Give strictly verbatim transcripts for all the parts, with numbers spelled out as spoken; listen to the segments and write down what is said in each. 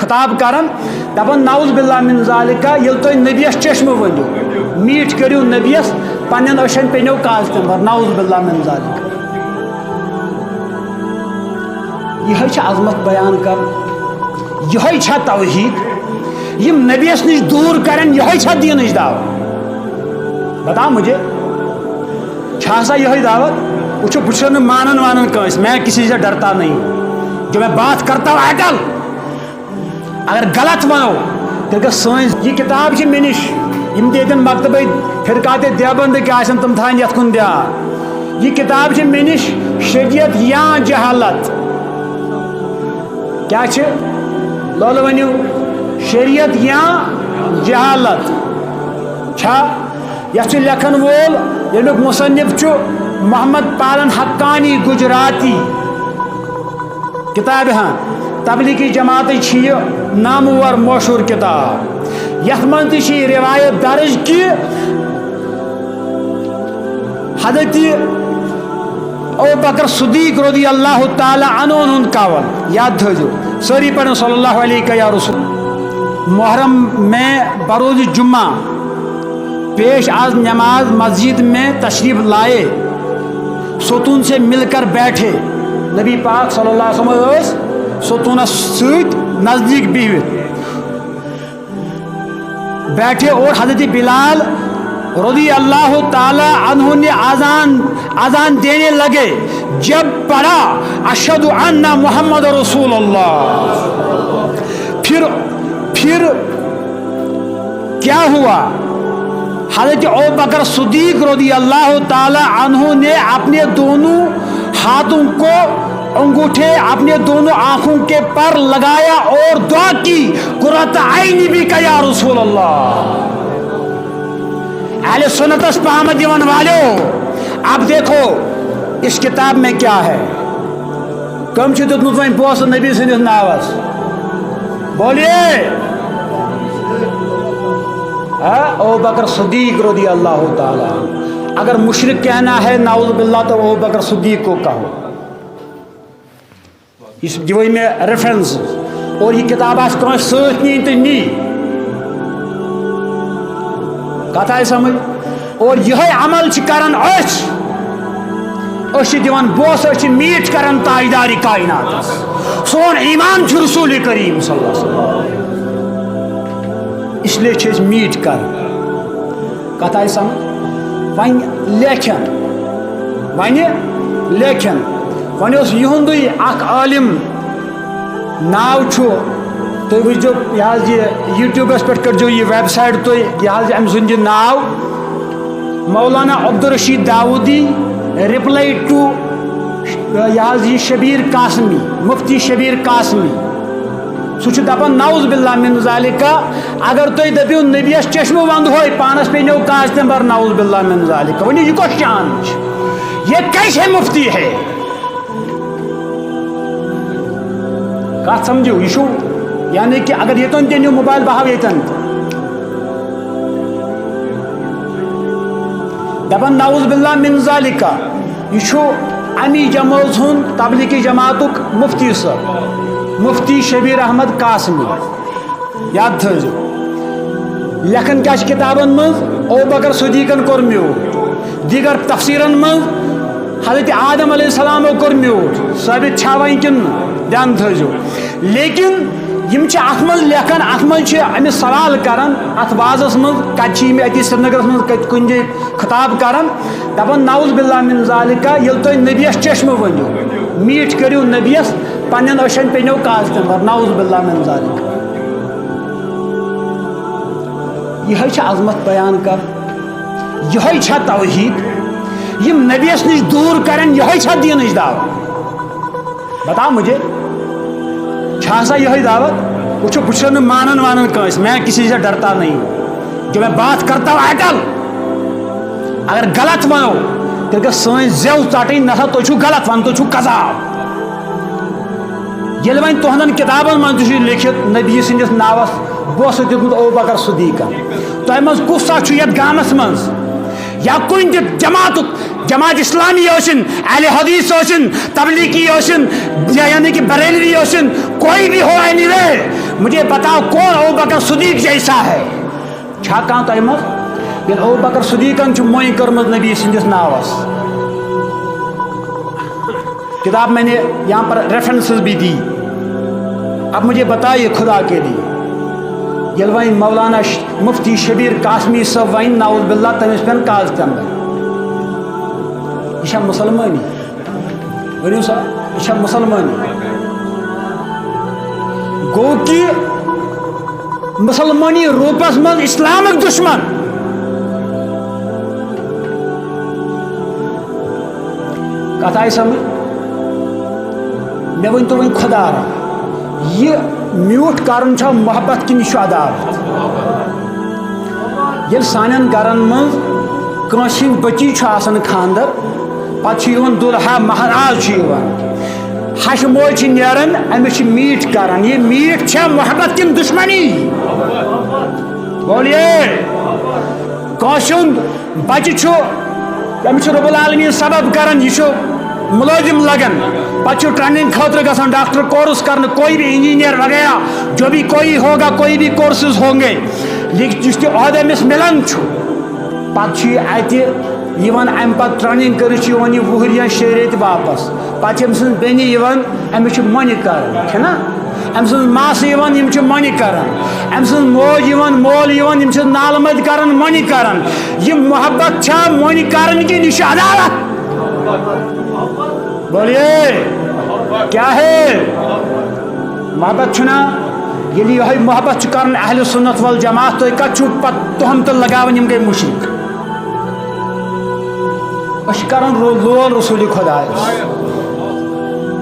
خطاب کران، دپان، نعوذ باللہ من ذالکہ، ییٚلہِ تُہۍ نبیَس چشمہٕ ؤنِو، میٖٹھۍ کٔرِو نبیَس، پننٮ۪ن أچھن پیٚنو قاضی تمبر، نعوذ باللہ من ذالکہ۔ یِہوٚے چھِ عظمت بیان کران، یِہوٚے چھا توحید؟ یِم نبیَس نِش دوٗر کرن، یِہوٚے چھا دیٖنٕچ دعوت؟ بتا مجھے، چھا سا یِہوٚے دعوت؟ وٕچھو، بہٕ چھُس نہٕ مانان وانان کٲنٛسہِ، میں کسی سے ڈرتا نہیں، جو میں بات کرتا ہوں اٹل۔ اگر غلط ونو، تیٚلہِ گژھِ سٲنۍ یہِ کتاب چھِ مےٚ نِش، یِم تہِ ییٚتٮ۪ن مکتبے فرقات دیوبندٕکۍ آسن، تِم تھاون یتھ کُن دیان۔ یہِ کتاب چھِ مےٚ نِش شریعت یا جہالت۔ کیٛاہ چھِ؟ لولہٕ ؤنِو، شریعت یا جہالت چھا؟ یتھ چھُ لیکھن وول، ییٚمیُک مصنف چھُ محمد پالن حقانی گجراتی۔ کتابہِ ہن تبلیغی جماعتٕچ چھِ یہِ نامور مشہوٗر کتاب، یتھ منٛز تہِ چھِ یہِ روایت درج کہِ حضرت ابو بکر صدیق رضی اللہ تعالی عنہ ہُنٛد قول یاد تھٲوزیو، سٲری پرن صلی اللہ علیہ یا رسول۔ محرم میں بروز جمعہ پیش از نماز مسجد میں تشریف لائے، ستون سے مل کر بیٹھے۔ نبی پاک صلی اللہ علیہ وسلم ٲسۍ ستوٗنس سۭتۍ نزدیٖک بِہِتھ بیٹھے اور حضرت بلال رضی اللہ تعالی عنہ نے اذان اذان دینے لگے۔ جب پڑھا، اشہد ان محمد رسول اللہ، پھر پھر کیا ہوا؟ حضرت ابو بکر صدیق رضی اللہ تعالی عنہ نے اپنے دونوں ہاتھوں کو انگوٹھے اپنے دونوں آنکھوں کے پر لگایا اور دعا کی، قرۃ عینی بک یا رسول اللہ۔ اہل سنتس پہمت دِوان والو، اب دیکھو اس کتاب میں کیا ہے۔ کم چھُ دیُتمُت وۄنۍ بوسہٕ نبی سٕنٛدِس ناوس؟ بولیے۔ ہاں، ابو بکر صدیق رضی اللہ تعالیٰ عنہ۔ اگر مشرک کہنا ہے نعوذ باللہ تو ابو بکر صدیق کو کہو۔ اس دِوان مےٚ ریفرنس۔ اور یہِ کتاب آسہِ کٲنٛسہِ سۭتۍ نِنۍ تہٕ نی۔ کتھ آیہِ سمجھ؟ اور یِہوٚے عمل چھِ کران أسۍ۔ أسۍ چھِ دِوان بوسہٕ، أسۍ چھِ میٖٹھۍ کران تاجدارِ کائناتس۔ سون ایمان چھُ رسول کریم صلی اللہ علیہ وسلم۔ اس لیے چھِ أسۍ میٖٹھۍ کران۔ کتھ آیہِ سمجھ؟ وۄنۍ لیکھن، وۄنۍ لیکھن، وۄنۍ اوس یِہُنٛدُے اکھ عٲلِم، ناو چھُ، تُہۍ وٕچھزیو یہِ حظ یہِ YouTubeس پٮ۪ٹھ کٔرۍزیو یہِ website تُہۍ، یہِ حظ یہِ أمۍ سُنٛد یہِ ناو، مولانا عبدالرشید داوودی، reply to، یہِ حظ یہِ شبیر قاسمی، مفتی شبیر قاسمی۔ سُہ چھُ دَپان، نعوذ باللہ من ذالکہ، اگر تُہۍ دٔپِو نبیَس چشمہٕ وَندٕ ہوے، پانَس پیٚنو قاضی تمبر، نعوذ باللہ من ذالکہ۔ ؤنِو، یہِ کۄس شان چھِ؟ یہ کیسے مفتی ہے؟ کَتھ سَمجھِو، یہِ چھُ، یعنی کہِ اگر ییٚتٮ۪ن تہِ أنِو موبایل، بہٕ ہاوٕ ییٚتٮ۪ن تہِ۔ دَپان، نعوذ باللہ من ذالکہ۔ یہِ چھُ اَمی جمٲژ ہُنٛد تبلیغی جماعتُک مفتی صٲب، مفتی شبیر احمد قاسمی۔ یاد تھٲوزیو، لیکھان کیٛاہ چھِ کِتابَن منٛز؟ ابو بکر صدیقن کوٚر میوٗٹھ، دیٖگر تفسیٖرَن منٛز حضرت آدم علیہ السلامو کوٚر میوٗٹھ، ثٲبت چھا وۄنۍ کِنہٕ نہٕ؟ دھیان تھٲوزیو۔ لیکن یِم چھِ اَتھ منٛز لیکھان، اَتھ منٛز چھِ أمِس سوال کران، اَتھ وازَس منٛز، کَتہِ چھِ یِم أتی سرینگرَس منٛز، کَتہِ کُنہِ جایہِ خطاب کران، دَپان، نعوذ باللہ من ذالکہ، ییٚلہِ تُہۍ نبیَس چشمہٕ ؤنِو، میٖٹھۍ کٔرِو نبیَس، پنٛنٮ۪ن أچھَن پیٚنو قاضی تمبر، نعوذ باللہ من ذالکہ۔ یِہوٚے چھِ عظمت بیان کرٕنۍ، یِہوٚے چھا توحید؟ یِم نبیَس نِش دوٗر کرن، یِہوٚے چھا دیٖنٕچ دعوت؟ بتا مجھے، چھا سا یِہوٚے دعوت؟ وٕچھو، بہٕ چھُس نہٕ مانان وانان کٲنٛسہِ، میں کسی سے ڈرتا نہیں، جو میں بات کرتا ہوں اٹل۔ اگر غلط ونو، تیٚلہِ گژھِ سٲنۍ زٮ۪و ژٹٕنۍ، نہ سا تُہۍ چھِو غلط ونان، تُہۍ چھِو کذاب۔ ییٚلہِ وۄنۍ تُہنٛدٮ۪ن کِتابن منٛز تہِ چھُ لیکھِتھ نبی سٕنٛدِس ناوس بوسہٕ دیُتمُت ابو بکر صدیقن، تۄہہِ منٛز کُس سا چھُ یتھ گامس منٛز یا کُنہِ تہِ جماعتُک، جماعت اسلامی ٲسِن، اہل حدیث ٲسِن، تبلیغی ٲسِن، یا یعنی کہ بریلوی ٲسِن، کوئی بھی ہو، اینی وے، مجھے بتاؤ، کون ابو بکر صدیق جیسا ہے؟ چھا کانٛہہ تۄہہِ منٛز؟ ییٚلہِ ابو بکر صدیقن چھُ مۄنۍ کٔرمٕژ نبی سٕنٛدِس ناوس۔ کتاب میں نے یہاں پر ریفرنسز بھی دی۔ اب مجھے بتائیے خدا کے لیے، ییٚلہِ وۄنۍ مولانا ش-، مفتی شبیر قاسمی صٲب وۄنۍ نعوذ باللہ تٔمِس پٮ۪ن قاضی تنبے۔ یہِ چھا مسلمٲنی؟ ؤنِو سا، یہِ چھا مسلمٲنی؟ گوٚو کہِ مسلمٲنی روٗپس منٛز اسلامٕکۍ دُشمن۔ کتھ آیہِ سمجھ؟ مےٚ ؤنۍ تو وۄنۍ خۄدا را، یہِ میوٗٹھ کرُن چھا محبت کِنہٕ یہِ چھُ عداوت؟ ییٚلہِ سانٮ۪ن گرن منٛز کٲنٛسہِ ہٕنٛدۍ بٔچی چھُ آسان خانٛدر، پتہٕ چھُ یِوان دُلہا، مہراز چھُ یِوان، ہشہِ موج چھِ نیران، أمِس چھِ میٖٹھ کران۔ یہِ میٖٹھ چھا محبت کِنہٕ دُشمنی؟ بولیے۔ کٲنٛسہِ ہُنٛد بچہِ چھُ، أمِس چھُ رب العالمین سبب کران، یہِ چھُ مُلٲزِم لگان، پتہٕ چھُ ٹریننگ خٲطرٕ گژھان ڈاکٹر کورس کرنہٕ، کوئی بھی انجینئر وغیرہ، جو بھی کوئی ہوگا، کوئی بھی کورسز ہوں گے، لیکن یُس تہِ عہدٕ أمِس مِلان چھُ، پتہٕ چھُ یہِ اتہِ یِوان، امہِ پتہٕ ٹریننگ کٔرِتھ چھُ یِوان یہِ وُہٕرۍ یا شیٚیہِ ریٚتۍ واپس، پتہٕ چھِ أمۍ سٕنٛز بیٚنہِ یِوان، أمِس چھِ مۄنہِ کران، چھِنہ؟ أمۍ سٕنٛز مَس یِوان، یِم چھِ مۄنہِ کران۔ أمۍ سٕنٛز موج یِوان، مول یِوان، یِم چھِ نالہٕ مٔتۍ کران، مۄنہِ کران۔ یہِ محبت چھا مۄنہِ کران کِنہٕ یہِ چھِ عداوت؟ بولیے، کیا ہے؟ محبت چھُنا؟ ییٚلہِ یِہوٚے محبت چھُ کران اہل سنت والجماعت، تُہۍ کتھ چھُو پتہٕ تُہمتہٕ لگاوان یِم گٔے مُشرِک؟ أسۍ چھِ کران رو-، لول رسول خدایس۔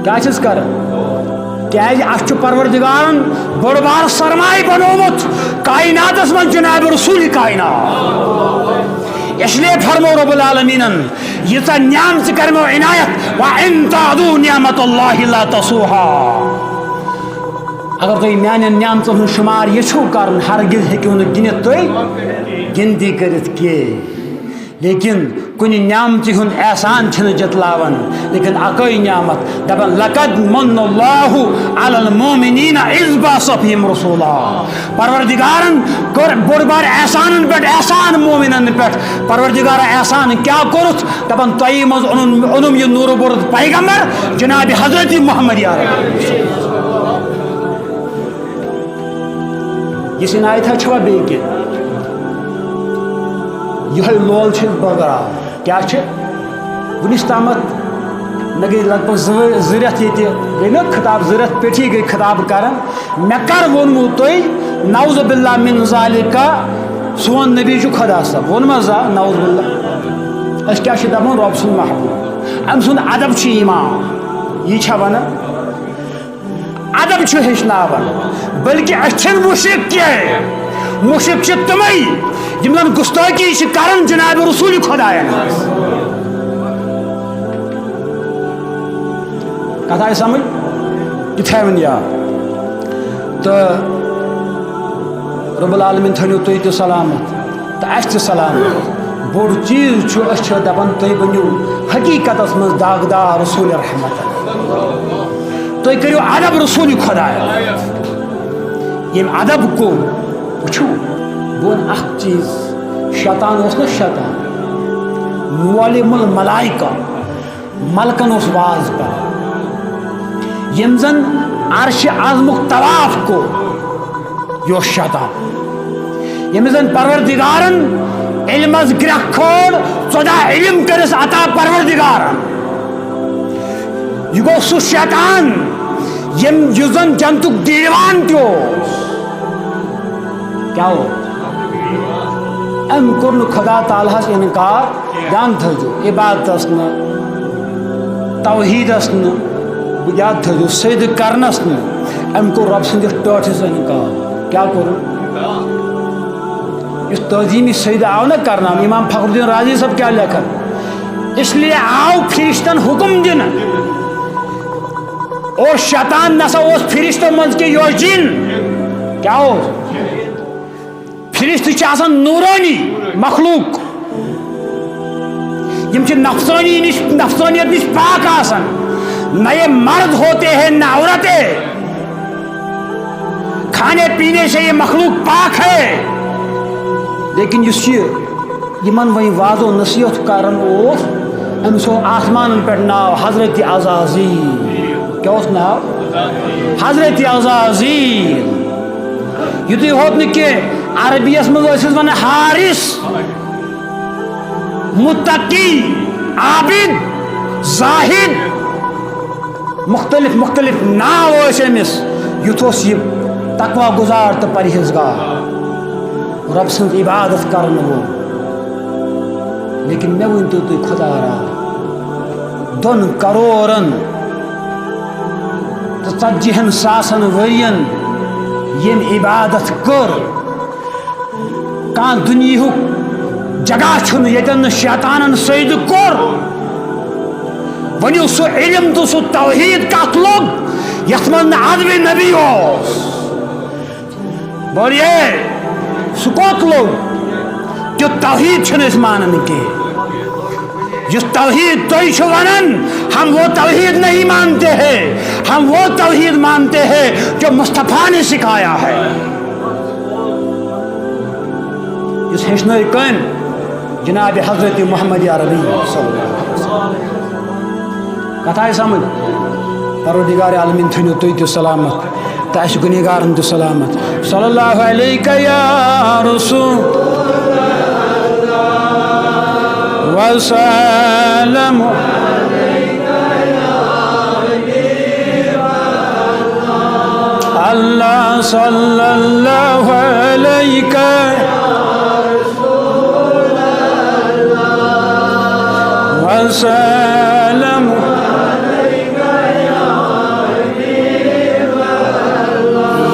کیٛاہ چھِس کران؟ کیٛازِ اَسہِ چھُ پروردگارن بوٚڑ بار سرمایہِ بنوومُت کائناتس منٛز جناب رسول کائنات۔ اس لیے فرمو رب العالمینن، ییٖژاہ نعمت ژٕ کرمو عنایت، وَإِن تَعُدُّوا نِعْمَتَ اللَّهِ لَا تُحْصُوهَا۔ اگر تُہۍ میانٮ۪ن نعمتن ہُنٛد شُمار یژھِو کرُن، ہرگز ہیٚکِو نہٕ گِنِتھ تُہۍ گِنتی کٔرِتھ کینٛہہ۔ لیکن کُنہِ نعمتہِ ہُنٛد احسان چھِنہٕ جتلاوان، لیکن اکٲے نعمت دپان، "لقد من اللہ علی المؤمنین اذ بعث فیہم رسولا۔" پروردگارن کوٚر بوٚڑ بار احسانن پٮ۪ٹھ احسان مومنن پٮ۪ٹھ۔ پروردگارا احسان کیٛاہ کوٚرُتھ؟ دپان، تۄہہِ منٛز اوٚنُم، اوٚنُم یہِ نوٗرٕ بوٚرُت پیغمبر جناب حضرت محمد عربی۔ یہِ عنایت چھا بیٚیہِ کینٛہہ؟ یِہوٚے لول چھِ أسۍ بٲگراوان۔ کیٛاہ چھِ؟ وٕنِس تامَتھ مےٚ گٔے لگ بگ زٕ ؤ-، زٕ رٮ۪تھ ییٚتہِ، گٔے نہ خطاب، زٕ رٮ۪تھ پیٚٹھی گٔے خطاب کران۔ مےٚ کر ووٚنمُت تۄہہِ، نعوذ باللہ من ذالک، سون نبی چھُ خدا صٲب؟ ووٚنمَس زانٛہہ؟ نعوذ باللہ۔ أسۍ کیٛاہ چھِ دَپان؟ رۄب سُنٛد محبوٗب، أمۍ سُنٛد ادب چھُ ایٖمان۔ یی چھا وَنان؟ ادب چھُ ہیٚچھناوان، بلکہِ أسۍ چھِنہٕ مُشرِک کینٛہہ۔ مُشرِک چھِ تِمَے، یِم زَن گُستٲخی چھِ کران جناب رسول خدایَن ہٕنٛز۔ کتھ آیہِ سمجھ؟ یہِ تھاوٕنۍ یاد۔ تہٕ رب العالمین تھٲوِو تُہۍ تہِ سلامت تہٕ اَسہِ تہِ سلامت۔ بوٚڑ چیٖز چھُ، أسۍ چھِ دپان، تُہۍ بٔنِو حقیٖقتس منٛز داغدار رسول رحمت۔ تُہۍ کٔرِو ادب رسول خدایَس۔ ییٚمۍ ادب کوٚر، وٕچھِو، بہٕ وَنہٕ اکھ چیٖز، شیطان اوس نہ شیطان، معلم الملائکہ، ملکن اوس واز پران۔ ییٚمۍ زن عرش اعظمُک طواف کوٚر، یہِ اوس شیطان۔ ییٚمِس زن پروردگارن علمس گرٛکھ کھٲج، ژۄداہ علم کٔرِس عطا پروردگارن۔ یہِ گوٚو سُہ شیطان، ییٚمۍ، یُس زن جنتُک دیوان تہِ اوس۔ کیٛاہ اوس؟ أمۍ کوٚر نہٕ خدا تعالیٰ ہس انکار۔ دھیان تھٲیزیو، عبادتس نہٕ، توحیٖدس نہٕ، یاد تھٲیزیو، سجدٕ کرنس نہٕ۔ أمۍ کوٚر رۄب سٕنٛدِس ٹٲٹھِس انکار۔ کیٛاہ کوٚرُن؟ یُس تعظیٖمی سجدٕ آو نہ کرناونہٕ، امام فخر الدین رازی صٲب کیٛاہ لیکھان؟ اس لیے آو فرشتن حکم دِنہٕ۔ اور شیطان نسا اوس فرشتو منٛز کینٛہہ، یہِ اوس جِن۔ کیٛاہ اوس؟ فرشتہٕ چھِ آسان نوٗرٲنی مخلوق۔ یِم چھِ نفسٲنی نِش، نفسٲنیت نِش پاک آسان۔ نہ یہ مرد ہوتے ہیں، نہ عورتیں۔ کھانے پینے سے یہ مخلوق پاک ہے، لیکن یُس یہِ یِمن وۄنۍ وعظ و نصیحت کران اوس، أمِس اوس آسمانن پٮ۪ٹھ ناو حضرت عزازیل۔ کیٛاہ اوس ناو؟ حضرت عزازیل۔ یُتُے ہوت نہٕ کینٛہہ، عربی یس منٛز ٲسِس ونان حارث، متقی، عابد، زاہد، مختلف مختلف ناو ٲسۍ أمِس۔ یُتھ اوس یہِ تقوی گُزار تہٕ پرہیزگار، رۄب سٕنٛز عبادت کرن وول۔ لیکن مےٚ ؤنۍ تو تُہۍ، خۄدا را، دۄن کرورن تہٕ ژتجی ہن ساسن ؤرین ییٚمۍ عبادت کٔر، کانٛہہ دُنیاہُک جگہ چھُنہٕ ییٚتٮ۪ن نہٕ شیطانن سجدٕ کوٚر۔ وۄنۍ یُس سُہ علم تہٕ سُہ توحید کتھ لوٚگ، یتھ منٛز نہٕ ادب نبی اوس۔ بولیے، سُہ کوٚت لوٚگ؟ تیُتھ توحید چھِنہٕ أسۍ مانان کینٛہہ۔ یُس توحید تُہۍ چھِو ونان، ہم وہ توحید نہیں مانتے ہیں، ہم وہ توحید مانتے ہیں جو مصطفیٰ نے سکھایا ہے۔ یُس ہیٚچھنٲے کٔمۍ؟ جناب حضرت محمد عربی صلی اللہ علیہ وسلم۔ کتھ آیہِ سمجھ؟ پروردگار عالمین تھٲینو تُہۍ تہِ سلامت تہٕ اسہِ گُنہگارن تہِ سلامت۔ صلی اللہ علیک یا رسول وسلم۔ اللہ صلی اللہ علیک وسلم۔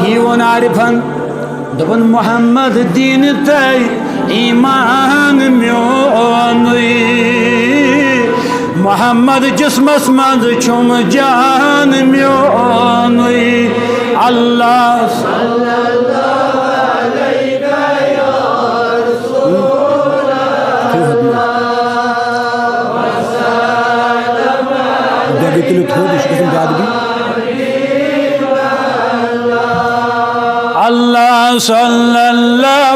یی ووٚن عارفن، دوٚپُن، محمد دِن تۄہہِ ایمان میونُے، محمد جسمس منٛز چھُم جان میونُے۔ اللہ بیٚیہِ گٔے تُلِو تھوٚد، یہِ چھُ گژھان زیادٕ بیٚیہِ۔ اللہ صلی اللہ